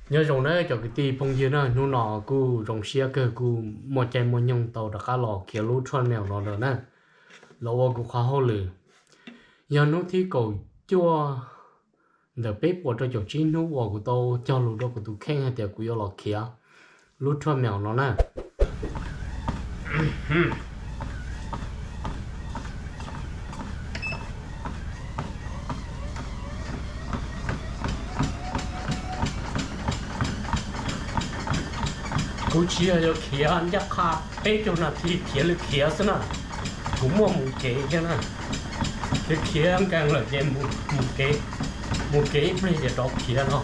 Nyob zoo na cov kwv tij phooj ywg na, hnub no kuj zoo siab kawg kuj muaj caij muaj nyoog tau rov qab los khiav lub thuaj meem no lawm na, los ua kuv qhov hauj lwm. Yog hnub thib kaum cuaj ntawm peb puas rau caum tsib hnub uas kuv tau cog lus rau kuv tus kheej hais tias kuv yuav los khiav lub thuaj meem no na. Kuv tsis yog yuav khiav ncaj qha peb caug nas this khiav li khiav xwb na. Kuv muaj mus kev thiab na. Khiav khiav nkees lawm ces mus kev, mus kev ib pliag ces rov khiav no.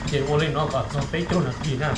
Ces ua li no kom txog peb caug nas this na.